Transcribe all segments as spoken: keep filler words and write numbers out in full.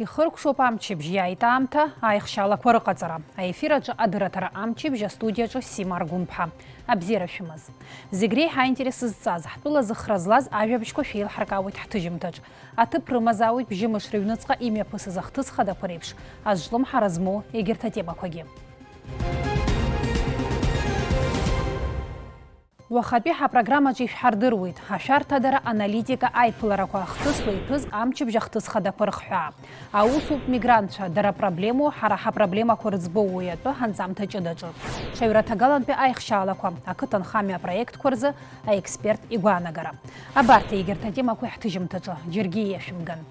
Ихыркәшоуп амчыбжь, иааит аамҭа аихшьалақәа рыҟаҵара. Аефир аҿы адырраҭара амчыбжь, астудиаҿы Сима Аргәынԥҳа. Абзиара шәымаз. Зегь реиҳа аинтерес зҵаз, ҳтәыла зыхра злаз ажәабжьқәа шәеилҳаркаауеит ҳҭыжьымҭаҿ. Аҭыԥ рымазаауеит бжьымш рыҩныҵҟа имҩаԥысыз ахҭыс хадақәа реиԥш, азҿлымҳара змоу егьырҭ атемақәагьы. Уахатәи ҳапрограммаҿы ишәҳардыруеит, ашәарҭадара, аналитика, аиԥыларақәа, ахҭысла иҭәыз амчыбжь ахҭыс хадақәа рыхҳәаа. Аусутә мигрантцәа, дара проблемоу, ҳара ҳапроблемақәа рыӡбоу уи атәы ҳанҵамҭа ҷыдаҿы. Ҽаҩраҭагалантәи аихшьаалақәа, ақыҭанхамҩа апроектқәа рзы аексперт игәаанагара. Абарҭ егьырҭ атемақәа ҳҭыжьымҭаҿы, џьаргьы иашәымган.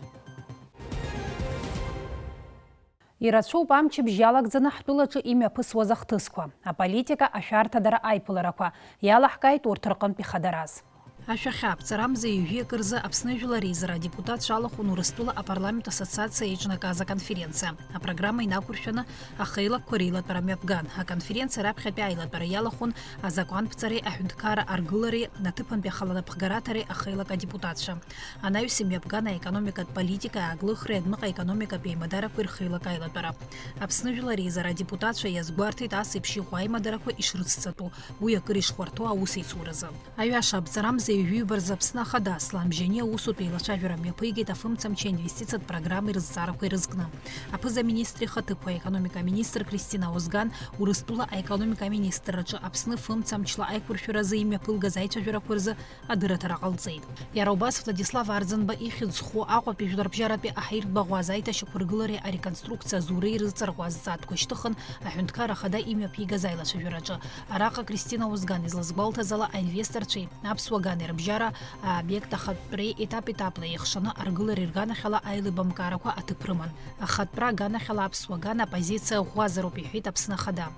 Ирацәоуп амчыбжь иалагӡаны ҳтәылаҿы имҩаԥысуаз ахҭысқәа. Аполитика, ашәарҭадара, аиԥыларақәа, иалаҳкааит урҭ рҟынтә ихадараз. Ашәахьа, аԥҵарамза ҩажәи акы рзы Аԥсны Жәлар Реизара адепутатцәа алахәын Урыстәыла апарламент ассоциациа еиҿнакааз аконференциа. Апрограмма инақәыршәаны ахеилакқәа реилатәара мҩаԥган. Аконференциа раԥхьатәи аилатәара иалахәын азакәанԥҵареи аҳәынҭқарра аргылареи, аҭыԥантәи ахаланаԥхгараҭареи ахеилак адепутатцәа. Анаҩс имҩаԥган аекономикатә политикеи ааглыхреи, адәныҟа економикатә еимадарақәеи рхеилак аилатәара. Аԥсны Жәлар Реизара адепутатцәа иазгәарҭеит ас еиԥш иҟоу аимадарақәа ишрыцҵатәу, уи акыр ишхәарҭоу аусеицуразы. Аҩаша, аԥҵарамза ҩажәи ҩба рзы Аԥсны Ахада Аслан Бжьаниа аусутә еилацәажәара мҩаԥигеит афымцамч аинвестициатә программеи рызҵаарақәеи рызкны. Аԥыза-министр ихаҭыԥуаҩ, аекономика аминистр Кристина Озган Урыстәыла аекономика аминистрраҿы Аԥсны фымцамчла аиқәыршәаразы имҩаԥылгаз аицәажәарақәа рзы адырраҭара ҟалҵеит. Иара убас Владислав Арӡынба ихьӡ зху Аҟәатәи жәларбжьаратәи аҳаиртә баӷәаза аиҭашьақәыргылареи ареконструкциа азуреи рыҵаркуа азҵаатәқәа шьҭыхын, аҳәынҭқарра ахада имҩаԥигаз аилацәажәараҿы. Араҟа Кристина Озган излазгәалҭаз ала, аинвесторцәеи аԥсуа гани рыбжьара аобиект ахатәреи етап-етапла еихшаны аргылареи рганахьала аилибамкаарақәа аҭыԥ рыман. Ахатәра аганахьала аԥсуа ган апозициа ӷәӷәазароуп, иҳәеит Аԥсны Ахада.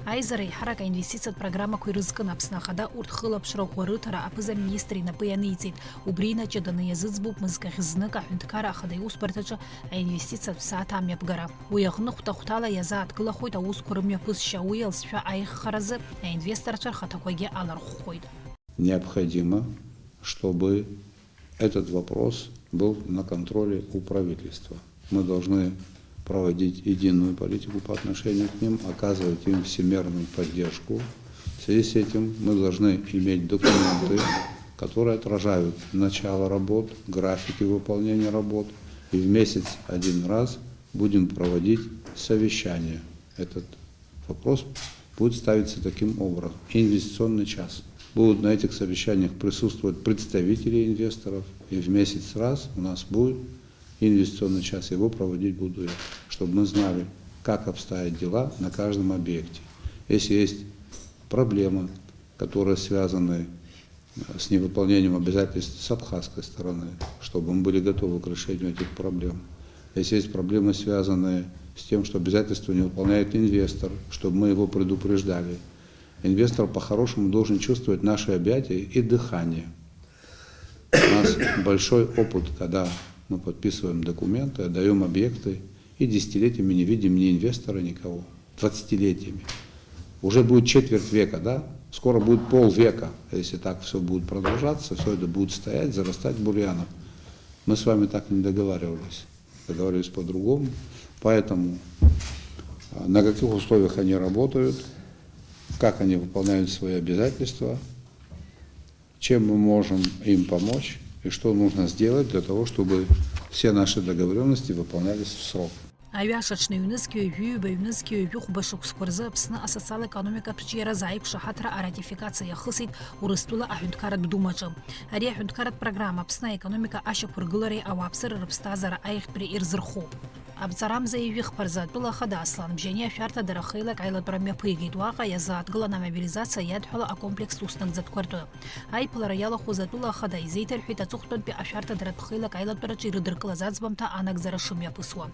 Аизара еиҳарак аинвестициатә программақәа ирызкын Аԥсны Ахада, урҭ хылаԥшра ӷәӷәа рыҭара аԥыза-министр инапы ианиҵеит. Убри инаҷыданы иазыӡбоуп мызкахь знык аҳәынҭқарра ахада иусбарҭаҿы аинвестициатә сааҭ амҩаԥгара. Уи аҟны хәҭа-хәҭала иазааҭгылахоит аусқәа рымҩаԥысшьа, уи алҵшәа аиӷьхаразы аинвесторцәа рхаҭақәагьы алархәхоит. Необходимо, чтобы этот вопрос был на контроле у правительства. Мы должны проводить единую политику по отношению к ним, оказывать им всемерную поддержку. В связи с этим мы должны иметь документы, которые отражают начало работ, графики выполнения работ, и в месяц один раз будем проводить совещание. Этот вопрос будет ставиться таким образом. Инвестиционный час. Будут на этих совещаниях присутствовать представители инвесторов, и в месяц раз у нас будет инвестиционный час, его проводить буду я, чтобы мы знали, как обстоят дела на каждом объекте. Если есть проблемы, которые связаны с невыполнением обязательств с абхазской стороны, чтобы мы были готовы к решению этих проблем. Если есть проблемы, связанные с тем, что обязательства не выполняет инвестор, чтобы мы его предупреждали. Инвестор по-хорошему должен чувствовать наши объятия и дыхание. У нас большой опыт, когда мы подписываем документы, отдаём объекты, и десятилетиями не видим ни инвестора, никого. Двадцатилетиями. Уже будет четверть века, да? Скоро будет полвека, если так всё будет продолжаться, всё это будет стоять, зарастать бурьяном. Мы с вами так не договаривались. Договаривались по-другому. Поэтому, а, на каких условиях они работают, как они выполняют свои обязательства, чем мы можем им помочь и что нужно сделать для того, чтобы все наши договорённости выполнялись в срок. Аҩаша аҽны ҩнызқьи ҩажәи ҩба, ҩнызқьи ҩажәи хәба шықәсқәа рзы Аԥсны асоциал-економикатә ҿиаразы аиқәшаҳаҭра аратификациа иахысит Урыстәыла аҳәынҭқарратә Думаҿы. Ари аҳәынҭқарратә программа Аԥсны аекономика ашьақәыргылареи ауааԥсыра рыԥсҭазаара аиӷьтәреи ирзырхоуп. Аԥҵарамза ҩажәи хԥа рзы атәыла ахада Аслан Бжьаниа ашәарҭадара ахеилак аилатәара мҩаԥигеит. Уаҟа иазааҭгылан амобилизациа иадҳәало акомплекстә уснагӡатәқәа ртәы. Аиԥылара иалахәыз атәыла ахада изеиҭарҳәеит аҵыхәтәантәи ашәарҭадаратә хеилак аилатәараҿы ирыдыркылаз аӡбамҭа анагӡара шымҩаԥысуа.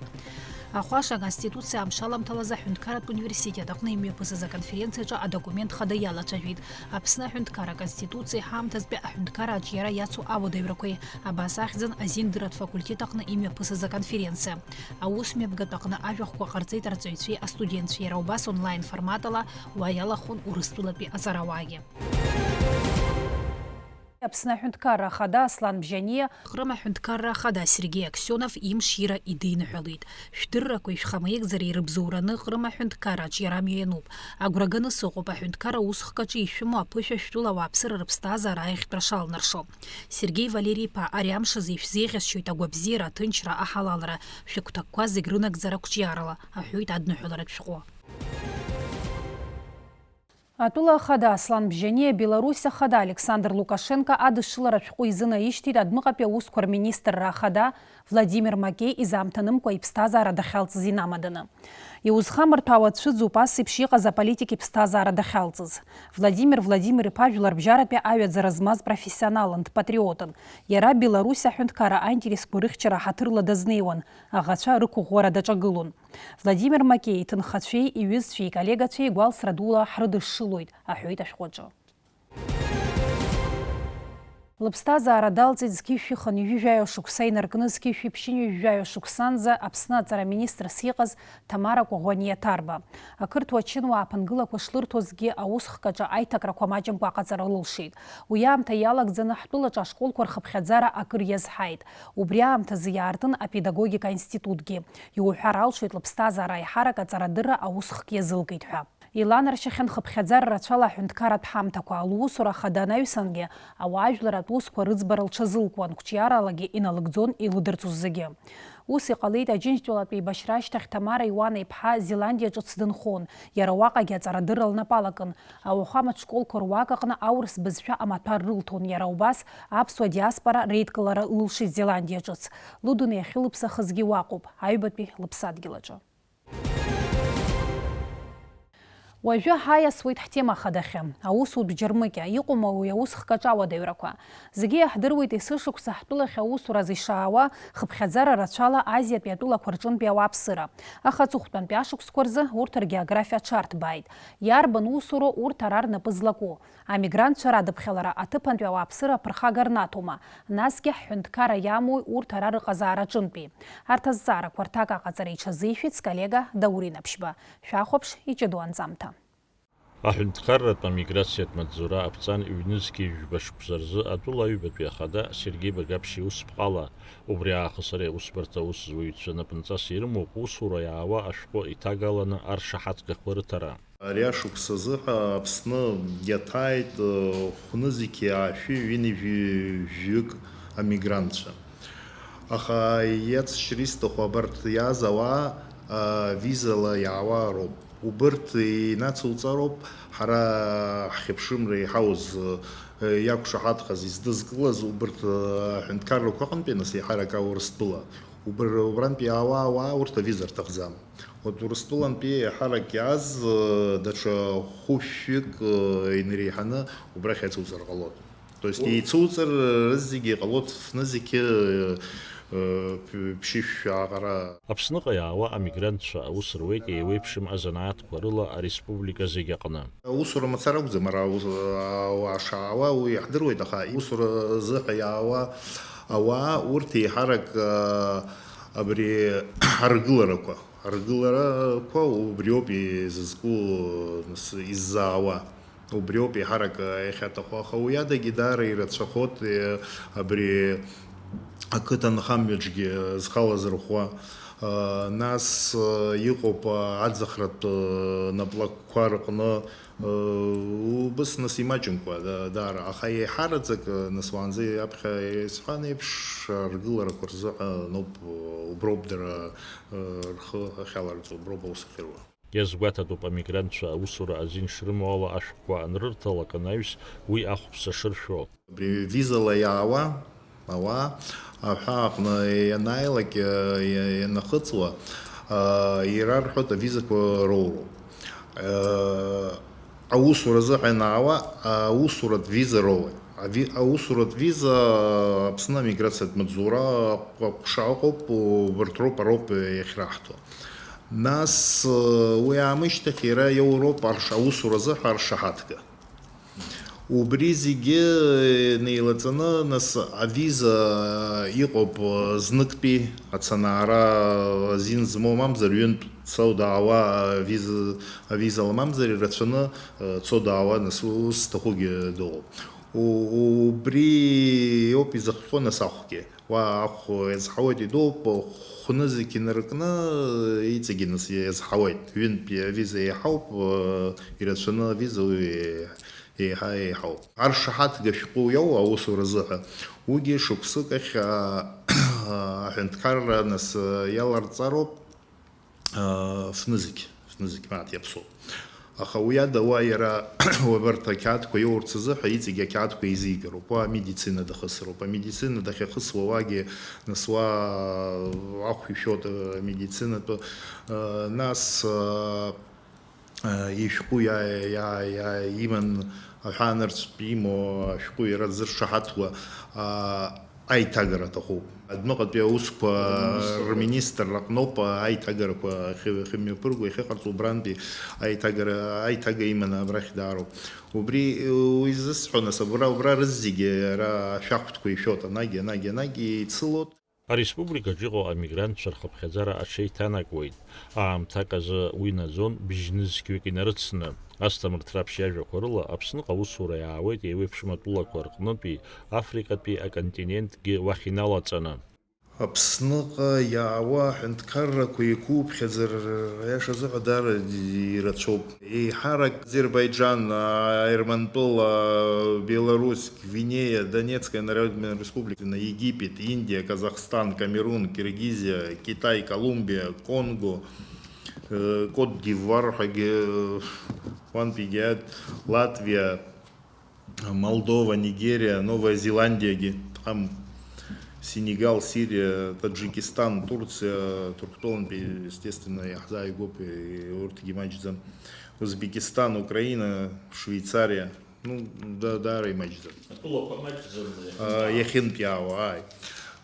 Ахәаша Аконституциа амш аламҭалазы аҳәынҭқарратә университет аҟны имҩаԥысыз аконференциаҿы адокумент хада иалацәажәеит. Аԥсны аҳәынҭқарра Аконституциеи ҳаамҭазтәи аҳәынҭқарра аҿиара иацу ауадаҩрақәеи, абас ахьӡын азиндратә факультет аҟны имҩаԥысыз аконференциа. Аус мҩаԥгатә аҟны ажәахәқәа ҟарҵеит арҵаҩцәеи астудентцәеи, иара убас онлайн форматала уа иалахәын Урыстәылатәи аҵарауаагьы. Аԥсны аҳәынҭқарра ахада Аслан Бжьаниа, Ҟрым аҳәынҭқарра ахада Сергеи Аксионов имшира идиныҳәалеит. Шәдыррақәеи шәхамеигӡареи рыбзоураны Ҟрым аҳәынҭқарра аҿиарамҩа иануп. Агәра ганы сыҟоуп, аҳәынҭқарра усхк аҿы ишәымоу аԥышәа шәтәыла ауааԥсыра рыԥсҭазаара аихтәра шалнаршо. Сергеи Валери-иԥа, ари амш азы ишәзеиӷьасшьоит агәабзиара, аҭынчра, аҳалалра, шәыгәҭакқәа зегь рынагӡара қәҿиарала, аҳәоит адныҳәаларатә шәҟәы. Атәыла ахада Аслан Бжьаниа Беларусь ахада Александр Лукашенко адышшылара шәҟәы изынаишьҭит адәныҟатәи аусқәа рминистрра ахада Владимир Макеи изаамҭанымкәа иԥсҭазаара дахьалҵыз инамаданы. Иузхамырҭәаауа цәыӡуп ас еиԥш иҟаз аполитик иԥсҭазаара дахьалҵыз. Владимир Владимир-иԥа жәларбжьаратәи аҩаӡара змаз профессионалын, дпатриотын. Иара Беларусь аҳәынҭқарра аинтересқәа рыхьчара ҳаҭырла дазнеиуан, аӷацәа рықәыӷәӷәара даҿагылон. Владимир Макеи иҭынхацәеи иҩызцәеи иколлегацәеи гәалсра дула ҳрыдышшылоит, аҳәоит ашәҟәаҿы. Лыԥсҭазаара далҵит зқьи жәшәи хынҩажәи жәаҩа шықәса инаркны зқьи жәшәи ԥшьынҩажәи жәаҩа шықәсанӡа Аԥсны аҵара министрс иҟаз Ҭамара Коӷониа Ҭарба. Ақырҭуа чынуаа аԥынгылақәа шлырҭозгьы аусхк аҿы аиҭакрақәа маҷымкәа аҟаҵара лылшеит. Уи аамҭа иалагӡаны ҳтәылаҿы ашколқәа рхыԥхьаӡара акыр иазҳаит. Убри аамҭазы иаартын апедагогика институтгьы. Иуҳәар алшоит лыԥсҭазаара аиҳарак аҵарадырра аусхк иазылкит ҳәа. Иланаршьахьан хыԥхьаӡара рацәала аҳәынҭқарратә ҳамҭақәа, лусура ахада анаҩсангьы ауаажәларратә усқәа рыӡбара лҽазылкуан, қәҿиаралагьы иналыгӡон илыдырҵоз зегьы. Ус иҟалеит, Аџьынџьтәылатә еибашьра ашьҭахь Ҭамара Иуана-иԥҳа Зеландиа ҿыц дынхон, иара уаҟагьы аҵарадырра лнапы алакын. Ауахәаматә школқәа руак аҟны аурыс бызшәа амаҭәар рылҭон, иара убас аԥсуа диаспора реидкылара лылшеит Зеландиа ҿыц. Лыдунеи ахьылыԥсахызгьы уаҟоуп, аҩбатәи лыԥсадгьыл аҿы. Уажәы ҳаиасуеит ҳтема хадахьы, аусутә џьармыкьа, иҟоума уи аусхк аҿы ауадаҩрақәа? Зегьы иаҳдыруеит есышықәса ҳтәылахь аусураз ишаауа, хыԥхьаӡара рацәала Азиатәи атәылақәа рҿынтәи ауааԥсыра. Аха аҵыхәтәантәи ашықәсқәа рзы урҭ ргеографиа аҽарҭбааит. Иарбан усуроу урҭ ара рнапы злаку? Амигрантцәа радыԥхьалара аҭыԥантәи ауааԥсыра аԥырхага рнаҭома? Насгьы ҳҳәынҭқарра иамои урҭ ара рыҟазаара аҿынтәи? Арҭ азҵаарақәа рҭак аҟаҵара иҽазишәеит сколлега Даур Инаԥшьба. Шәахәаԥш иҷыдоу анҵамҭа. Аҳәынҭқарратә амиграциатә маҵзура аԥҵан ҩнызқьи жәба шықәса рзы атәыла аҩбатәи ахада Сергеи Багаԥшь иусԥҟала, убри аахыс ари аусбарҭа аус зуаҩцәа напынҵас ирымоуп усура иаауа ашәҟәы иҭагаланы аршаҳаҭгақәа рыҭара. Ари ашықәс азыҳәа Аԥсны иаҭааит, э, хәнызқьи аашәи ҩынҩажәи жәаҩык амигрантцәа. Аха иацшьыр исҭаху абарҭ иааз ауаа, э, визала иаауа роуп. Убырҭ инацуҵароуп ҳара ҳхьыԥшымра иҳауз, э, иақәшаҳаҭхаз, издызкылаз убырҭ, э, аҳәынҭқаррақәа аҟынтәи, нас, еиҳарак Аурыстәыла. Убыр-, убрантәи иаауа ауаа урҭ авиза рҭахӡам. Урыстәылантәи еиҳарак иааз, э, даҽа хәышәҩык, э, инареиҳаны убрахь иацуҵар ҟалоит. То есть, аха еицуҵар, э, зегьы ҟалоит, фнызқьы, э, э, ԥшьышәшәа аҟара. Аԥсныҟа иаауа амигрантцәа аус руеит еиуеиԥшым азанааҭқәа рыла ареспублика зегь аҟны. Аусура мацара акәӡам, ара аус-, ауаа шаауа уи иаҳдыруеит, аха аусура азыҳәа иаауа ауаа, урҭ еиҳарак, э, абри аргыларақәа. Аргыларақәа убриоуп изызку, нас, иззаауа. Убриоуп еиҳарак иахьаҭаху, аха уи адагьы даара ирацәахоит, е, абри ақыҭанхамҩаҿгьы зхала зырхәа. А, нас, а, иҟоуп, а, аӡахратә, а, наплакқәа рҟны, а, убыс, нас, имаҷымкәа, да-, даара. Аха еиҳараӡак, а, нас, уаанӡа аԥхьа исҳәан еиԥш, аргыларақәа рзыҳәа ноуп, уброуп дара рхы ахьаларҵо, уброуп аус ахьыруа. Иазгәаҭатәуп амигрантцәа аусура азин шрымоу ала ашәҟәқәа анрырҭалак анаҩс уи ахәԥса шыршәо. Абри визала иаауа ауаа аҳәаа аҟны ианааилак, иа-, ианахыҵуа, иара рҳәоит авизақәа роуроуп. Аусура азыҳәа ианаауа, аусуратә виза роуеит. Ави-, аусуратә виза Аԥсны амиграциатә маҵзура аҟәша ыҟоуп, убарҭ роуп, ароуп иахьраҳҭо. Нас, уи аамышьҭахь иара иоуроуп арш-, аусура азыҳәа аршаҳаҭга. Убри зегьы неилаҵаны, нас, авиза иҟоуп, зныктәи ацанаара азин змоу мамзар, ҩынтә цо-даауа авиза, авизала мамзар ирацәаны, цо-даауа, нас, ус зҭахугьы дыҟоуп. У-, убри иоуп изыхҟьо нас ахәгьы. Уа ахә иазҳауеит, идууп, хәнызқь инаркны иҵегьы нас иазҳауеит. Ҩынтәи авиза еиҳауп, э, ирацәаны авиза уи еиҳа еиҳауп. Аршаҳаҭга шәҟәы иоуа аусуразы ҳәа, уигьы шықәсык ахь, а, аҳәынҭқарра нас, э, иаларҵароуп. Фнызқь, фнызқь мааҭ иаԥсоуп. Аха уи ада уа иара убарҭ ақьаадқәа иоурц азыҳәа, иҵегь ақьаадқәа еизигароуп. Уа амедицина дахысроуп. Амедицина дахьахысуа уагьы, нас уа ахә ишәоит, э, амедицинатә, э, нас, э, э, ишәҟәы иа-, иа-, иа-, иман аҳәаанырцәтә имоу ашәҟәы иара дзыршаҳаҭуа, э, аиҭагара аҭахуп. Адәныҟатәи аусқәа рминистр аҟноуп аиҭагарақәа ахьы-, ахьымҩаԥырго, иахьыҟарҵо убрантәи аиҭагара, аиҭага иманы абрахь даароуп. Убри, уи зысҳәо, нас, абра, убра рызегьы ара ашәахәҭқәа ишәоит, анагь, анагь, анагь еицылоит. Ареспубликаҿ иҟоу амигрантцәа рхыԥхьаӡара аҽеиҭанакуеит. Аамҭак азы уи наӡон бжьнызқьҩык инарыцны. Асҭамырҭ Раԥшь иажәақәа рыла, Аԥсныҟа аусура иаауеит еиуеиԥшым атәылақәа рҟнытәи, Африкатәи аконтинентгьы уахь иналаҵаны. Аԥсныҟа иаауа аҳәынҭқаррақәа еиқәуԥхьаӡар, аиаша азыҳәа даара ирацәоуп. Еиҳарак Азербаиџан, Аермантәыла, Беларусь, Гвинея, Донецкая Народная Республика, Египет, Индия, Казахстан, Камерун, Киргизия, Китай, Колумбия, Конго, э, Кот-д'Ивуар ҳәагьы, э, уантәигьы ааит, Латвиа, Молдова, Нигерия, Новая Зеландиагьы, там, Сенегал, Сирия, Таджикистан, Турция, Ҭырқәтәылантәи, естественно, иаҳзааигәоуп, э, урҭгьы маҷӡам. Узбекистан, Украина, Швеицариа, ну, да, даара имаҷӡам. Атәылақәа маҷӡам, А, иахьынтәаауа. Иахьынтәаауа, ааи.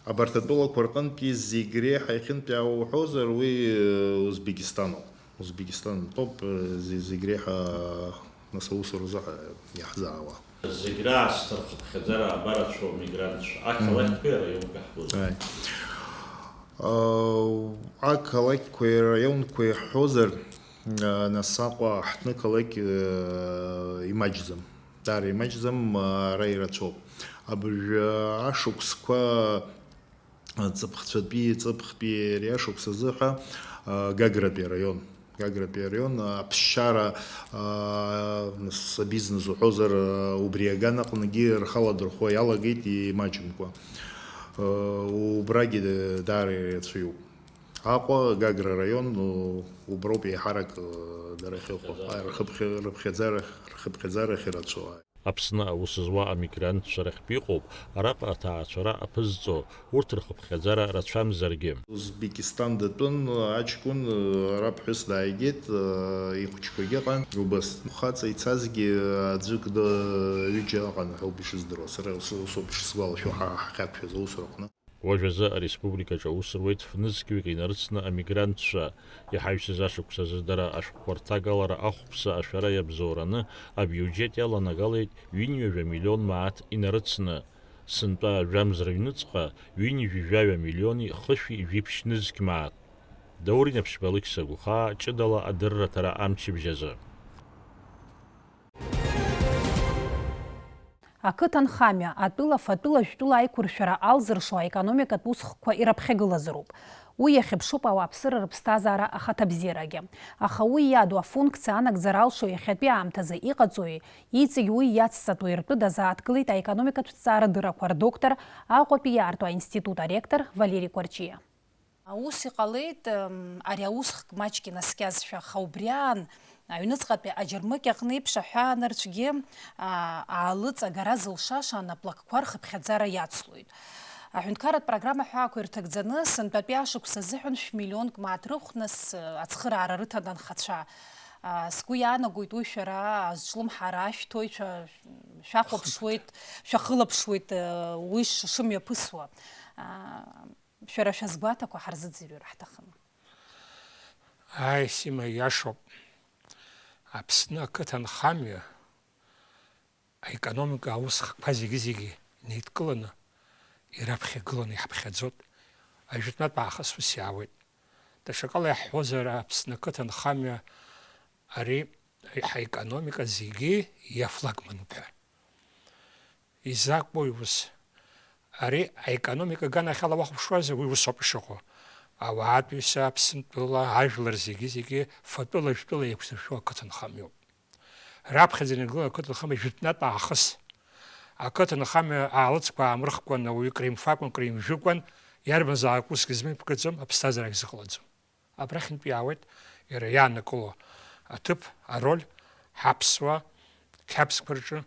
Абарҭ атәылақәа рҟынтәи зегь реиҳа иахьынтәаауа уҳәозар, уи, э, Узбекистан ауп. Узбекистан топ, э, зе-, зегь реиҳа нас аусуразы ҳа-, иаҳзаауа. Зегь раасҭа рхыԥхьаӡара абарацәоу амигрантцәа, ақалақьқәеи араионқәеи ҳгәы. Ааи. Э, ақалақьқәеи араионқәеи ҳҳәозар, э, нас Аҟәа ҳҭны қалақь, э, имаҷӡам. Даара имаҷӡам, э, ара ирацәоуп. Абыржәы ашықәсқәа Ҵыԥхцәатәи, ҵыԥхтәи ари ашықәс азыҳәа, а, Гагратәи араион, Гагратәи араион аԥсшьара, а, с-, абизнес уҳәозар, а, убри аган аҟныгьы рхы аладырхәуа иалагеит имаҷымкәа. А, убрагьы даара ирацәаҩуп. Аҟәа, Гагра араион, у-, уброуп еиҳарак, а, дара ахьыҟоу, а, рхыԥхьа-, рыԥхьаӡара, рхыԥхьаӡара ахьырацәоу. Аԥсны аус зуа амигрантцәа рахьтә иҟоуп араҟа аҭаацәара аԥызҵо, урҭ рхыԥхьаӡара рацәамзаргьы. Узбекистан датәын аҷкәын, ара ԥҳәыс дааигеит, ихәыҷқәагьы ыҟан, убас. Хаҵа ицазгьы аӡәык д-, ҩыџьа ыҟан ҳәа ауп ишыздыруа, сара ус, усоуп ишысгәалашәо ҳа ҳахьақәшәаз аусураҟны. Уажәазы ареспубликаҿы аус руеит фнызқьҩык инарыцны амигрантцәа. Иҳаҩсыз ашықәс азы дара ашәҟәқәа рҭагалара ахәԥса ашәара иабзоураны абиуџьет иаланагалеит ҩынҩажәа миллион мааҭ инарыцны, сынтәа жәамз рыҩныҵҟа ҩынҩажәи жәаҩа миллиони хышәи жәиԥшь нызқь мааҭ. Даур Инаԥшьба, Алықьса Гәхаа, ҷыдала адырраҭара амчыбжь азы. Ақыҭанхамҩа, атәыла фатәыла жәтәыла аиқәыршәара алзыршо аекономикатә усхкқәа ирыԥхьагылазароуп. Уи иахьыԥшуп ауааԥсыра рыԥсҭазаара ахаҭабзиарагьы. Аха уи иаду афункциа анагӡара алшо иахьатәи аамҭазы иҟаҵои, иҵегь уи иацҵатәуи ртәы дазааҭгылеит аекономикатә ҭҵаарадыррақәа рдоктор, Аҟәатәи иаарту аинститут аректор Валери Кәарҷиа. Ус иҟалеит, м, ари аусхк маҷк инаскьазшәа, аха убри аан аҩныҵҟатәи аџьармыкьа аҟны еиԥш аҳәаанырцәгьы, а, аалыҵ агара зылшаша анаплакқәа рхыԥхьаӡара иацлоит. Аҳәынҭқарратә программа ҳәаақәа ирҭагӡаны, сынтәатәи ашықәс азыҳәан шә-миллионк мааҭ рыхә нас, а, ацхыраара рыҭан анхацәа. А, сгәы иаанагоит уи шәара азҿлымҳара ашәҭоит, шәа-, шәахәаԥшуеит, шәахылаԥшуеит, а, уи ш-, шымҩаԥысуа. А, Шәара шәазгәаҭақәа ҳарзыӡырҩыр ҳҭахын. Ааи, Сима, иашоуп. Аԥсны ақыҭанхамҩа аекономика аусхкқәа зегьы-зегьы неидкыланы ираԥхьагыланы иҳаԥхьаӡоит. Ажәытәнатә аахыс ус иаауеит. Даҽакала иаҳҳәозар, Аԥсны ақыҭанхамҩа ари ҳаекономика зегьы иафлагмануп ҳәа. Изакәи ус? Ари аекономика аганахьала уахәаԥшуазар, уи усоуп ишыҟоу. Ауаатәыҩса, Аԥсынтәыла, ажәлар зегьы-зегьы фатәыла-жәтәыла еиқәзыршәо ақыҭанхамҩоуп. Раԥхьаӡа ианыргыло ақыҭанхамҩа жәытәнатә аахыс. Ақыҭанхамҩа аалыҵқәа аамырхкәан, ауаҩы кримфакәан, кримжәыкәан, иарбанзаалак усгьы змеиқәгаӡом, аԥсҭазаарагь зыҟалаӡом. Абрахьынтә иаауеит иара иааннакыло аҭыԥ, ароль, ҳаԥсуа қьабзқәа рҿы,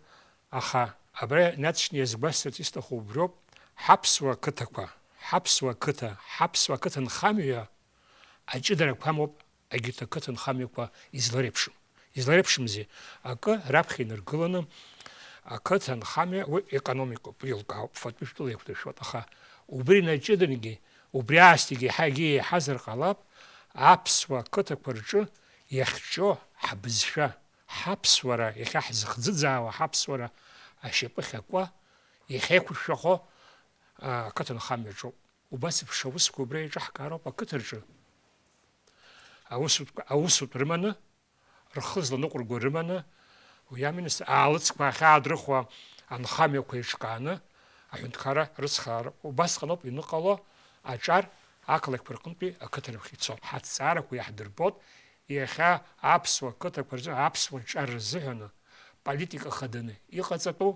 аха абра инаҵшьны иазгәасҭарц исҭаху убриоуп, ҳаԥсуа қыҭақәа, ҳаԥсуа қыҭа, ҳаԥсуа қыҭанхамҩа аҷыдарақәа амоуп егьырҭ ақыҭанхамҩақәа излареиԥшым. Излареиԥшымзи, акы раԥхьа инаргыланы, ақыҭанхамҩа уи економикоуп, еилкаауп, фатәы-жәтәыла еиқәдыршәоит, аха убри наҷыдангьы, убри аасҭагьы еиҳагьы еиҳазар ҟалап, аԥсуа қыҭақәа рҿы иахьчо ҳбызшәа, ҳаԥсуара, иахьа ҳзыхӡыӡаауа ҳаԥсуара ашьапы ахьакуа, иахьеиқәыршәахо, а, ақыҭанхамҩаҿоуп. Убас еиԥш аусқәа убра еиҿаҳкаароуп ақыҭа рҿы. Аусутә, аусутә рыманы, рхы зланыҟәырго рыманы, уи аминистр аалыҵқәа ахьаадрыхуа анхамҩақәа еиҿкааны, аҳәынҭқарра рыцхраара убасҟаноуп ианыҟало, аҿар ақалақьқәа рҟынтәи ақыҭарахь ицо. Ҳаҭҵаарақәа иаҳдырбоит, иахьа аԥсуа қыҭақәа рзы аԥсуа ҿар рзыҳәаны политика хаданы иҟаҵатәу,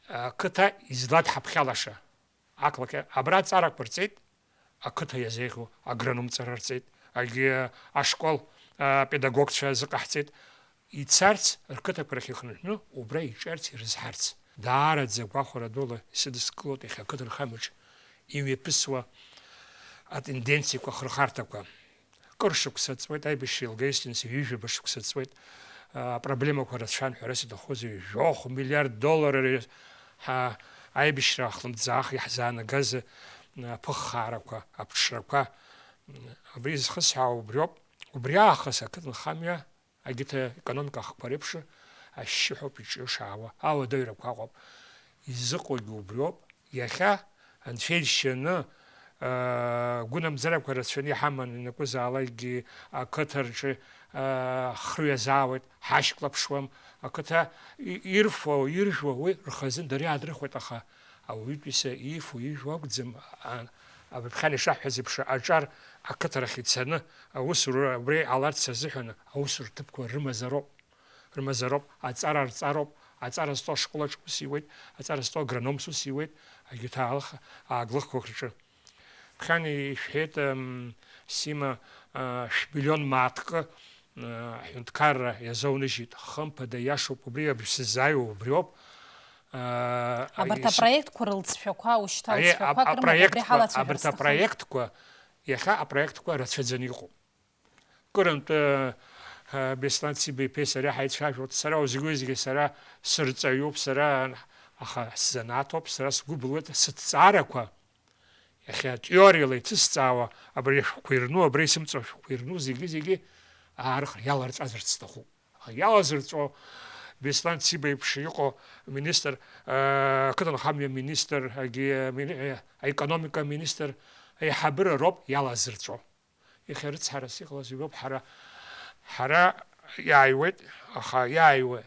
ақыҭа излад ҳаԥхьалаша. Ақалақь абра аҵарақәа рҵеит, ақыҭа иазеиӷьу агрономҵара рҵеит, егьи ашкол, а, педагогцәа азыҟаҳҵеит, ицарц, рқыҭақәа рахь ихынҳәны, убра иҿарц, ирызҳарц. Даараӡа гәахәара дула исыдыскылоит иахьа ақыҭанхамҩаҿ имҩаԥысуа атенденциақәа, ахырхарҭақәа. Кыр шықәса ҵуеит, аибашьра еилга-еилсны ҩажәаба шықәса ҵуеит. А, апроблемақәа рацәан, ҳәарас иҭахузеи, жәохә миллиард доллар ҳа-, аибашьра ахлымӡаах иаҳзаанагаз, а, аԥыххаарақәа, аԥҽрақәа. Абри зхысҳәаау убриоуп. Убри аахыс ақыҭанхамҩа, егьырҭ аекономика ахқәа реиԥш, ашьшьыҳәоуп иҿы ишаауа, ауадаҩрақәа Аҟәа изыҟоугьы убриоуп. Иахьа Анцәа иџьшьаны, аа, гәынамӡарақәа рацәаны иҳаман ианакәызаалакгьы ақыҭа рҿы, аа, ҳхы ҩазаауеит, ҳашьклаԥшуам, ақыҭа и-, ирфо, иржәуа уи рхазын дара иаадрыхуеит, аха ауаҩытәыҩса иифо, ижәуа акәӡам, а-, абырԥхьан ишаҳҳәаз еиԥш, аҿар ақыҭарахь ицаны, аусура убри ҟаларц азыҳәан аусура ҭыԥқәа рымазароуп. Рымазароуп, аҵара рҵароуп, аҵара зҵо ашколаҿ ус иуеит, аҵара зҵо агрономс ус иуеит, егьырҭ аалых-, ааглыхқәак рҿы. Ԥхьан ишәҳәеит, м, Сима, а, шәмиллион мааҭкы, а, аҳәынҭқарра иазоуныжьит, хымԥада, иашоуп, убри абжь сыззааиуа убриоуп. А, Абарҭ ис-, апроектқәа рылҵшәақәа, ушьҭа ари алҵшәақәак ап-, рымоуп, убри апроектқәа, ҳалацәажәар абарҭ сҭахын. Апроектқәа, иахьа апроектқәа рацәаӡаны иҟоуп. Кырынтә, э, Беслан Циба-иԥеи сареи ҳаицәажәоит, сара узгьы-уигьы сара сырҵаҩуп, сара, аха сзанааҭуп, сара сгәы былуеит, сыҭҵаарақәа, иахьа теориала иҭысҵаауа, абри ашәҟәқәа ирну, абра исымҵоу ашәҟәқәа ирну, зегьы-зегьы аарыхра иаларҵазарц сҭахуп. Аха иалазырҵәо Беслан Циба-иԥш иҟоу министр, э, ақыҭанхамҩа министр, агьи, э, мини-, э, аекономика министр аиҳабыра роуп иалазырҵәо. Иахьа рыцҳарас иҟалаз ҩбоуп ҳара, ҳара иааиуеит, аха иааиуа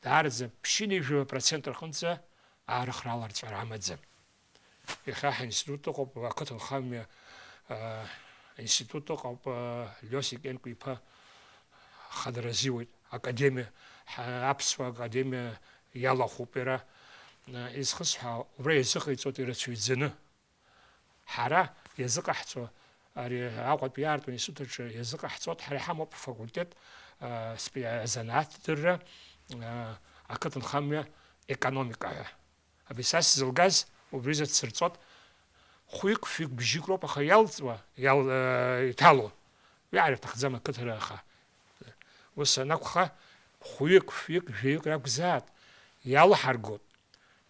даараӡа ԥшьынҩажәа процент рҟынӡа аарыхра аларҵәара амаӡам. Иахьа ҳаинститут ыҟоуп, ақыҭанхамҩа, аа, институт ыҟоуп, аа, Лиосик Енкәа-иԥа хадара азиуеит, академиа, ҳа-, аԥсуа академиа иалахәуп иара. Изхысҳәаау, убра иазыҟаиҵоит ирацәаҩӡаны. Ҳара иазыҟаҳҵо, ари Аҟәатәи аарту институт аҿы иазыҟаҳҵоит, ҳара иҳамоуп афакультет, а, спе-, азанааҭдырра, а, ақыҭанхамҩа економика ҳәа. Абри са сзылгаз убризы дсырҵоит, хәҩык-фҩык бжьык роуп, аха иалҵуа, иал-, а, иҭало. Уи ар иҭахӡам ақыҭара аха. Ус анакәха, хәҩык, фҩык, жәаҩык ракәзаат, иалаҳаргоит.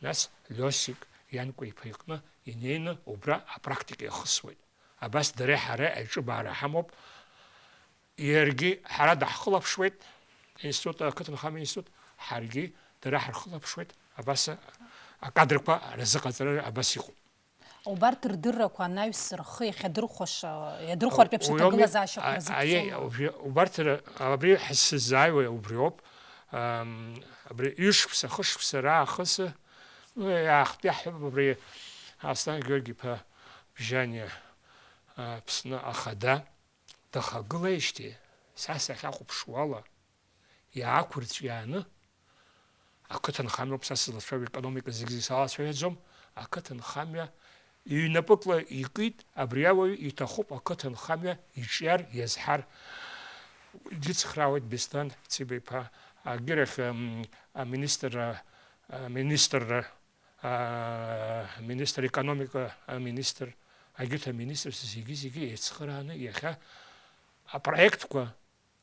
Нас Лиосик Енкәа-иԥа иҟны инеины убра апрактика иахысуеит. Абас дареи ҳареи аиҿыбаара ҳамоуп. Иаргьы ҳара даҳхылаԥшуеит, институт, ақыҭанхамҩа институт, ҳаргьы дара ҳархылаԥшуеит, абас акадрқәа рзыҟаҵара абас иҟоуп. Убарҭ рдыррақәа анаҩс рхы иахьадырхәаша, иадырхәартә еиԥш Уи ауми, аҭагылазаашьақәа а-, рзыԥҵәома? Аиеи, убри, убарҭ р-, абри ҳзызааиуа убриоуп. Абри ҩышықәса, хышықәса раахыс, ну, иаахтны иаҳҳәап, абри Аслан Георги-иԥа Бжьаниа, Аԥсны ахада дахагылеижьҭеи, са сахьахәаԥшуала, иаақәырҵәиааны, ақыҭанхамҩоуп са сызлацәажәо, аекономика зегьы-зегьы салацәажәаӡом, ақыҭанхамҩа иҩнапыкла икит, абри ауаҩы иҭахуп ақыҭанхамҩа иҿиар, иазҳар. Егьыцхраауеит Беслан Циба-иԥа, агьырахь, м, аминистрра, аминистрра, а, аминистр, економика аминистр, агьырҭ аминистрцәа зегьы-зегьы еицхырааны иахьа апроектқәа,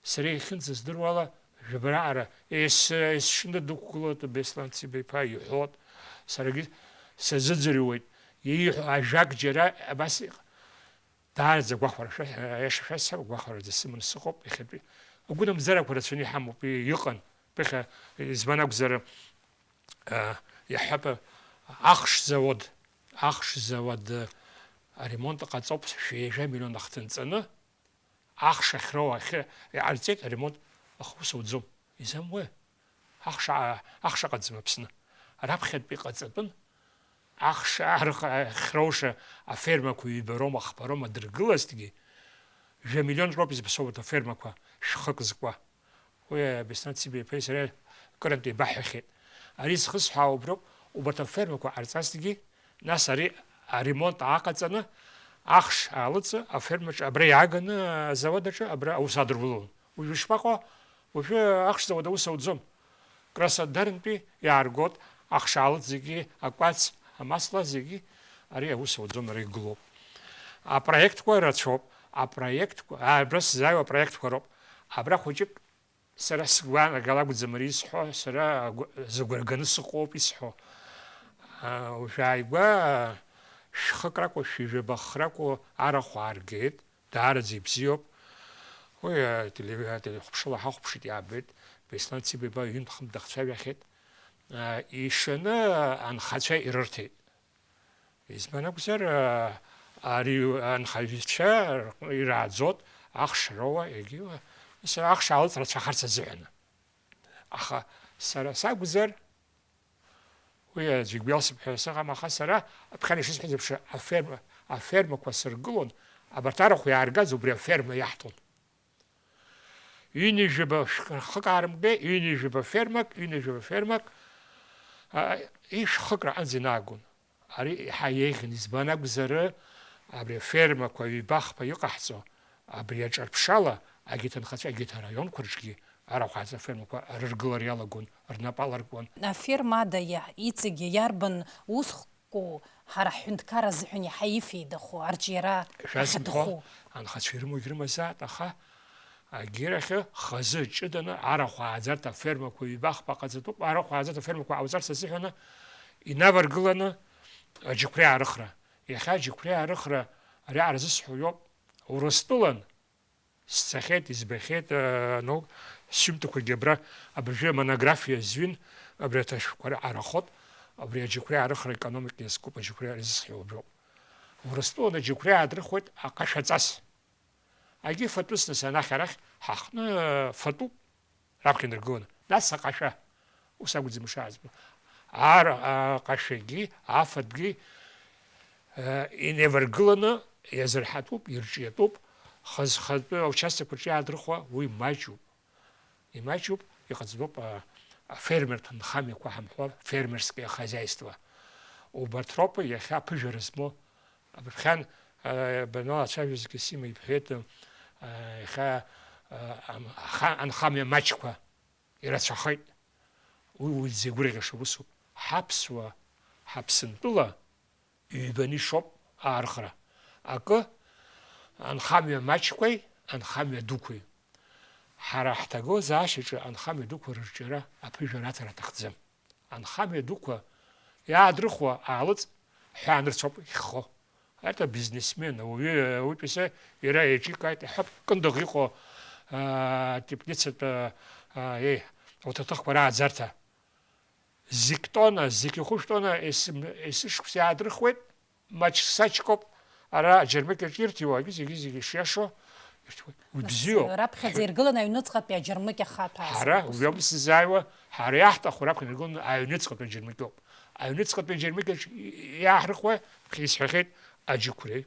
сара иахьынӡаздыруала, жәабаҟара ес-, есшьны дықәгылоит Беслан Циба-иԥа, иҳәоит. Саргьы сазыӡырҩуеит. Ииҳәо ажәак џьара абас иҟ-, даараӡа агәахәара шәа-, аиаша шәасҳәап, агәахәараӡа сыманы сыҟоуп иахьатәи. Агәынамӡарақәа рацәаны иҳамоуп, и-, иҟан. Ԥыхьа, избан акәзар, а, иаҳҳәап, ахш завод, ахш завод, а, аремонт ҟаҵоуп, шәи ҩажәа миллион ахҭынҵаны, ахш ахьроу ахьы иҟарҵеит аремонт, аха ус ауӡом. Изамуеи? Ахш, ахш ыҟаӡам Аԥсны. Раԥхьатәи ҟаҵатәын, ахш арх-, ахьроуша афермақәа ҩба роума, хԥа роума дыргылазҭгьы, жәа миллионк роуп изыԥсоу урҭ афермақәа, шәхык зкуа. Уи Беслан Циба-иԥеи сареи акырынтә еибаҳҳәахьеит. Ари зхысҳәаау уброуп, убарҭ афермақәа ҟарҵазҭгьы, нас ари аремонт ааҟаҵаны, ахш аалыҵы, афермаҿы абра иааганы, азауад аҿы абра аус адырулон. Уажәы ишԥаҟоу? Уажәы ахш зауад аус ауӡом. Краснодарнтәи иааргоит ахш аалыҵ зегьы, акәац, амасла зегьы, ари аус ауӡом, ара игылоуп. Апроектқәа рацәоуп. Апроектқәа, а, абра сзааиуа апроектқәа роуп. Абра хәыҷык сара сгәаанагала акәӡам ари исҳәо, сара агәы-, зыгәра ганы сыҟоуп исҳәо. А, уажәааигәа шәхык ракәу, шәи жәаба хракәу арахә ааргеит, даараӡа ибзиоуп. Уи, а, теле-, ателехәаԥшыла ҳахәаԥшит, иаабеит, Беслан Циба-иԥа ҩынтә-хынтә дахцәажәахьеит. А, ишаны анхацәа ирырҭеит. Избан акәзар, а, ари анхаҩцәа ирааӡоит ахш роуа, егьи, а, ес-, ахш аалыҵ рацәахарц азыҳәан. Аха сара сакәзар, уи аӡәы игәы иалсып ҳәа сыҟам, аха сара, аԥхьан ишысҳәаз еиԥш, аферма, афермақәа сыргылон, абарҭ арахә иааргаз убри аферма иаҳҭон. Ҩынҩажәаба шәхы-, хык аарымгеи, ҩынҩажәаба фермак, ҩынҩажәаба фермак, а, ишәхык раҟынӡа инаагон. Ари еиҳа еиӷьын, избан акәзар, абри афермақәа ҩба-хԥа иҟаҳҵо, абри аҿырԥшала, агьыҭ анхацәа, агьыҭ араионқәа рҿгьы арахә ааӡара афермақәа рыргылара иалагон, рнапы аларкуан. Аферма ада иа-, иҵегьы иарбан усхку ҳара ҳҳәынҭқар азыҳәан иаҳа ифеидахо, арҿиара Шәасымҳәо, ахьаҭаху? Анхацәа ирымоугь рымазаат, аха агьырахьы хазы ҷыданы арахә ааӡарҭа афермақәа ҩба-хԥа ҟаҵатәуп, арахә ааӡарҭа афермақәа ҟауҵарц азыҳәаны инаваргыланы аџьықәреи аарыхра. Иахьа аџьықәреи аарыхра ари аразы сҳәо иоуп. Урыстәылан сцахьеит, избахьеит, а, ну, сҩымҭақәагьы абра, абыржәы амонографиа зҩын, абри аҭашәҟәқәа арахоит, абри аџьықәреи аарыхра, економика иазкуп, аџьықәреи аарызхиоу аброуп. Урыстәылан аџьықәреи аадрыхуеит аҟашәаҵас. Агьи фатәыс, нас, анахь-арахь ҳаҟны, а, фатәуп. Раԥхьа инаргыланы, нас аҟашәа, ус акәӡам ишаазбо. Ар-, аҟашәагьы, афатәгьы, э, инеиваргыланы иазырҳатәуп, ирҿиатәуп, хаз-, хатәы аучасткқәа рҿы иаадырхуа уи маҷуп. Имаҷуп, иҟаҵатәуп, а, афермерҭа нхамҩақәа ҳамҳәо, фермерское хозяйство. Убарҭ роуп иахьа аԥыжәара змоу. Абырхьан, а, банала ацәажәозгьы Сима ибҳәеит, а, иахьа, а, ам-, аха-, анхамҩа маҷқәа ирацәахеит. Уи, уи зегь гәырӷьаша усуп. Ҳаԥсуа, ҳаԥсынтәыла ҩбаны ишоуп аархра. Акы, анхамҩа маҷқәеи анхамҩа дуқәеи. Ҳара ҳҭагылазаашьаҿы анхамҩа дуқәа рырҿиара аԥыжәара аҭара аҭахӡам. Анхамҩа дуқәа иаадрыхуа аалыҵ ҳәаанырцәоуп иххо. Это бизнесмен, ауаҩы, ауаҩытәыҩса иара еиҿикааит, иҳәап, Кындыӷ иҟоу, аа, теплицатә, аа, еи, ауҭаҭыхқәа рааӡарҭа. Зқь тонна, зқь хәышә тонна ес-, есышықәса иаадрыхуеит, маҷк-саҷкоуп, ара аџьармыкьаҿ ирҭиуагьы зегьы-зегьы шиашоу, Ирҭиуеит. Уи бзиоуп. Раԥхьаӡа иргыланы аҩныҵҟатәи аџьармыкьа хаҭәаазароуп. Ҳара убри ауп сзааиуа, ҳара иаҳҭаху раԥхьа иргыланы аҩныҵҟатәи аџьармыкьоуп. Аҩныҵҟатәи аџьармыкьаҿ иаҳрыхуа, исҳәахьеит, аџьықәреи,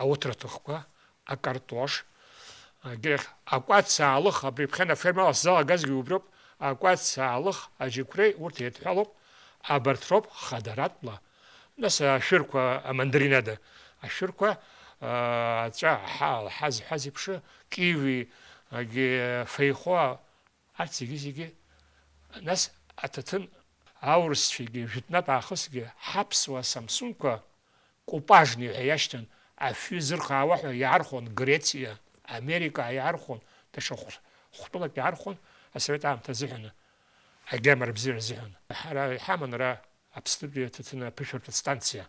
ауҭраҭыхқәа, акартош, егьырахь акәац аалых, абри ԥхьан афермала сзалагазгьы убриоуп, акәац аалых, аџьықәреи, урҭ еидҳәалоуп, абарҭ роуп хадаратәла. Нас ашәырқәа, амандаринада, ашәырқәа, аа, аҵәа, аҳа, алҳа зҳәаз еиԥш, киви, агьи, феихоа, арҭ зегьы-зегьы, нас аҭаҭын аурысцәагьы, жәытәнатә аахысгьы ҳаԥсуа Самсунқәа купажни ҳәа иашьҭан, афҩы зырхаауа ҳәа иаархон Грециа, Америка иаархон, даҽа хә-, хәтәылак иаархон асовет аамҭа азыҳәан, агьама рыбзиара азыҳәан. Ҳара иҳаман ара Аԥснытәи аҭаҭын аԥышәарҭа станциа.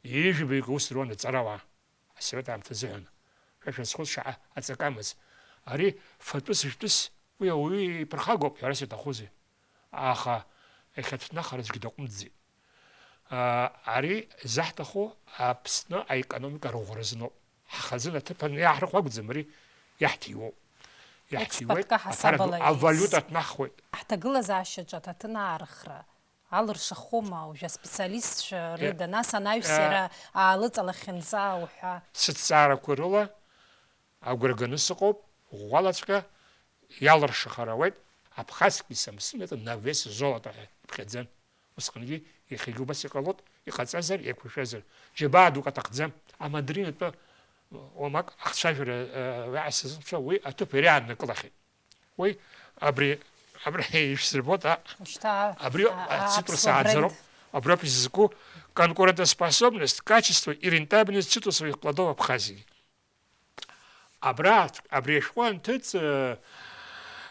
Ҩажәи баҩык аус руан аҵарауаа, асовет аамҭа азыҳәан. Шәа шәазхәыц шаҟа аҵакы амаз. Ари фатәыс-жәтәыс уи ауаҩы иԥырхагоуп, ҳәарас иаҭахузеи? Аха иахьаҭнахыр аӡәгьы даҟәымҵӡеит. Ари заҳҭаху Аԥсны аекономика арӷәӷәаразы ноуп. Ҳхазына аҭыԥан иааҳрыхуа акәӡам, ари иаҳҭиуоуп. Иаҳҭиуеит, Експортка ҳасабала аԥара ду, авалиута ииз. Аҭнахуеит. Ҳҭагылазаашьаҿы аҭаҭын аарыхра алыршахома уажәы аспециалистцәа Е, рыда, нас анаҩс е. Иара аалыҵалахьынҵа уҳәа? Сыҭҵаарақәа рыла агәра ганы сыҟоуп, ӷәӷәалаҵәҟьа иалыршахар ауеит, Абхазки Самсунети на вес золота ҳәа иԥхьаӡан. Усҟангьы иахьагьы убас иҟалоит, иҟаҵазар, еиқәыршәазар. Џьабаа дук аҭахӡам. Амандарин атәы уамак ахцәажәара, э, уаҳа сазымцәа, уи аҭыԥ ириааннакылахьеит. Уи абри, абра ишәсырбоит, а, Шьҭа, абри а, а, ацитрус аԥсуа ааӡароуп, бренд. Абри ауп изызку конкурентоспособность, качество и рентабельность цитрусовых плодов Абхазии. Абра, абри ашәҟәы анҭыҵ, э,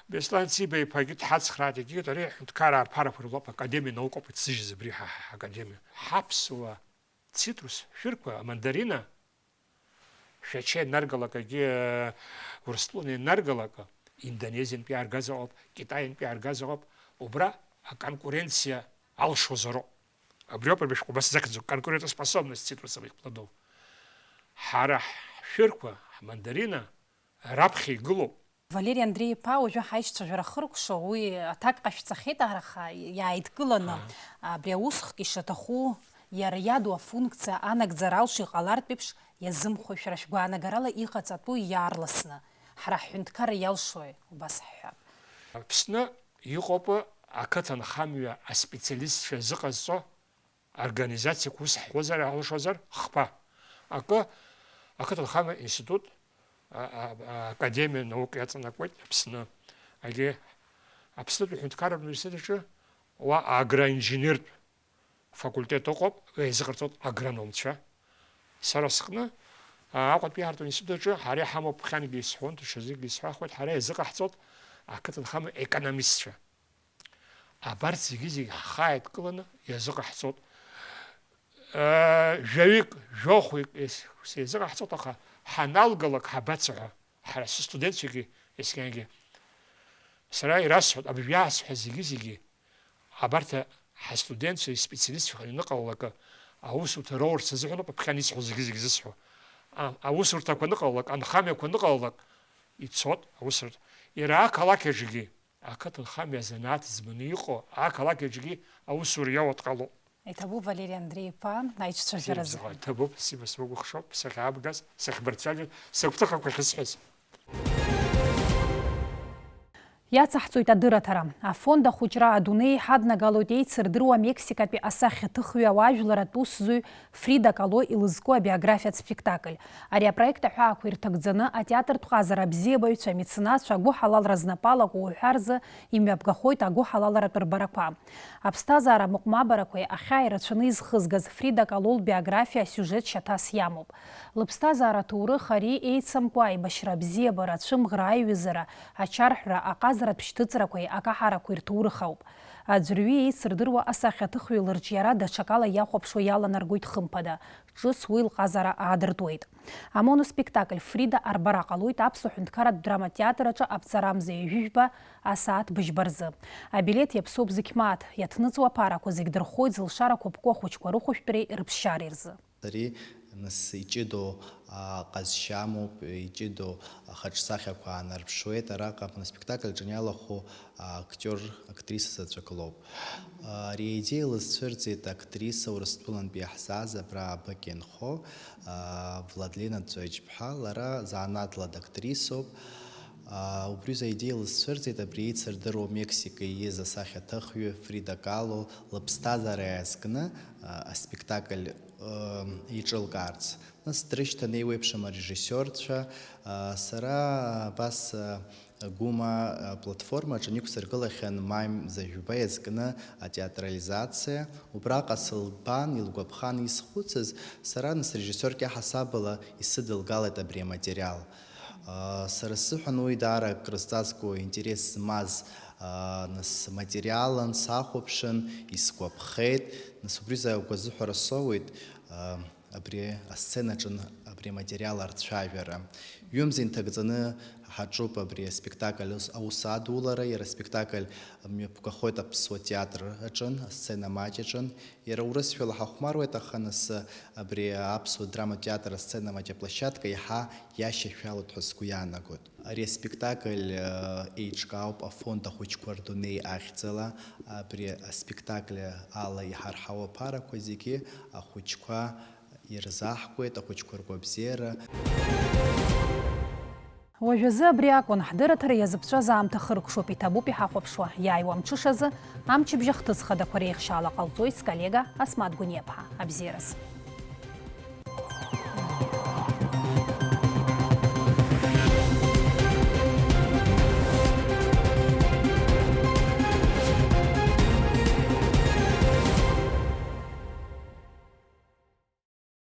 Беслан Циба-иԥагьы дҳацхраат, егьигьы ари аҳәынҭқараа рԥарақәа рылоуп, академиа наукоуп иҭзыжьыз абри ҳа, ҳа, ҳакадемиа. Ҳаԥсуа цитрус шәырқәа, амандарина, Шәача ианаргалак, егьи, э, Урыстәыла ианаргалак, Индонезиантәи иааргаз ыҟоуп, Китаиантәи иааргаз ыҟоуп, убра аконкуренциа алшозароуп. Абри ауп абри ашәҟәы абас захьӡу, конкурентоспособность цитрусовых плодов. Ҳара ҳшәырқәа, ҳмандарина, раԥхьа игылоуп. Валери Андреи-иԥа уажәы ҳаишьцәажәара хыркәшо, уи аҭак ҟашәҵахьеит, араха иааидкыланы, Ҳа. Абри аусхк ишаҭаху иара иаду афункциа анагӡара алшо иҟалартә еиԥш, иазымхо шәара шәгәаанагарала иҟаҵатәу иаарласны, ҳара ҳҳәынҭқарра иалшои, убас ҳҳәап. Аԥсны иҟоуп ақыҭанхамҩа аспециалистцәа зыҟазҵо организациақәа, ус ҳҳәозар, иалшозар, хԥа. Акы, ақыҭанхамҩа институт, а, а, а, академиа наук иаҵанакуеит Аԥсны. Егьи Аԥснытәи аҳәынҭқарратә университет аҿы уа агроинженертә факультет ыҟоуп, уи еизыҟарҵоит агрономцәа. Сара сҟны, а, Аҟәатәи аартра институт аҿы ҳара иҳамоуп, ԥхьангьы исҳәон, даҽазнык исҳәахуеит, ҳара еизыҟаҳҵоит ақыҭанхамҩа економистцәа. Абарҭ зегьы-зегь ҳхы ааидкыланы иазыҟаҳҵоит. Э, жәаҩык, жәохәҩык ес-, сеизыҟаҳҵоит, аха ҳаналгалак ҳабацо ҳәа, ҳара сыстудентцәагьы ескьангьы. Сара ирасҳәоит, абыржә иаасҳәаз зегьы-зегьы, абарҭ ҳастудентцәа, испециалистцәа аныҟалалакы, аусурҭа роурц азыҳәаноуп, аԥхьан исҳәо зегьы-зегьы зысҳәо. А-, аусурҭақәа аныҟалалак, анхамҩақәа аныҟалалак, ицот аусурҭа. Иара ақалақь аҿгьы, ақыҭанхамҩа азанааҭ зманы иҟоу ақалақь аҿгьы аусура иоуа дҟалоуп. Иҭабуп, Валери Андреи-иԥа, аиҿцәажәаразы. Бзиа, бзиа, иҭабуп, сиба смыгәыхшоуп, сахьаабгаз, сахьбырцәажәаз, сыгәҭыхақәа ахьысҳәаз. Иацаҳҵоит адырраҭара. Афонд ахәыҷра адунеи ҳаднагалоит еицырдыруа Мексикатәи асахьаҭыхҩы ауаажәларатә усзуҩ Фрида Кало илызку абиографиатә спектакль. Ари апроект аҳәаақәа ирҭагӡаны атеатртә ҟазара абзиабаҩцәа, амеценатцәа, агәыҳалалра знапы алаку уҳәа рзы имҩаԥгахоит агәыҳалалратә рбарақәа. Аԥсҭазаара мыҟәмабарақәеи ахьаа ирацәаны изхызгаз Фрида Кало лбиографиа асиужет шьаҭас иамоуп. Лыԥсҭазаара аҭоурых ари еицамкуа аибашьра абзиабара, ацәымӷра, аиҩызара, ачарҳәра, аҟазаратә шьҭыҵрақәеи акаҳарақәеи рҭоурых ауп. Аӡәырҩы еицырдыруа асахьаҭыхҩы лырҿиара даҽакала иахәаԥшуа иаланаргоит, хымԥада, ҿыц уи лҟазара аадыртуеит. Амоноспектакль Фрида арбара ҟалоит Аԥсуа ҳәынҭқарратә драматеатр аҿы аԥҵарамза ҩажәи жәба асааҭ быжьба рзы. Абилеҭ иаԥсоуп зықь мааҭ, иаҭныҵуа аԥарақәа зегь дырхоит зылшарақәа ԥку ахәыҷқәа рыхәышәтәреи рыԥсшьареи рзы. Ари Нас иҷыдоу, а, ҟазшьа амоуп, иҷыдоу ахаҿсахьақәа аанарԥшуеит. Араҟа аспектакль аҿы иалахәу актиор, актриса заҵәык лоуп. Ари аидеиа лызцәырҵит актриса, Урыстәылантәи иаҳзааз абра абыкь инхо, а, Владлена Ҵәыџьԥҳа. Лара занааҭла дактрисоуп. А, убри аҩыза аидеиа лызцәырҵит абри еицырдыруа Мексика ииз асахьаҭыхҩы Фрида Кало лыԥсҭазаара иаазкны, а, аспектакль, ы, еиҿылкаарц. Нас дрышьҭан еиуеиԥшым арежиссиорцәа. А, сара абас, а, Гәыма аплатформа аҿы иқәсыргылахьан маи мза жәба иазкны атеатрализациа. Убраҟа сылбан, илгәаԥхан исхәыцыз, сара нас режиссиорк иаҳасабала исыдылгалеит абри аматериал. Сара сзыҳәан уи даара акрызҵазкуа интерес змаз, нас, материалын, сахәаԥшын, исгәаԥхеит, нас убри закәу азыҳәара соуеит, абри асценаҿын абри аматериал арцәажәара. Ҩымз инҭагӡаны ҳаҿуп абри аспектакль аус, аус адулара, иара аспектакль мҩаԥгахоит Аԥсуа театр аҿын, асцена маҷ аҿын. Иара урысшәала ҳахәмаруеит, аха нас абри аԥсуа драматә театр асцена маҷ аплощадка иаҳа иашьашәалоит ҳәа сгәы иаанагоит. Ари аспектакль, э, еиҿкаауп афонд Ахәыҷқәа рдунеи ахьӡала. Абри аспектакль ала иҳарҳау аԥарақәа зегьы ахәыҷқәа ирзаҳкуеит, ахәыҷқәа ргәабзиара. Уажәазы абри акәын, ҳдырраҭара иазыԥҵәаз аамҭа хыркәшоуп, иҭабуп иҳахәаԥшуа, иааиуа амҽышазы, амчыбжь ахҭыс хадақәа реихшьаала ҟалҵоит сколлега Асмаҭ Гәыниаԥҳа. Абзиараз.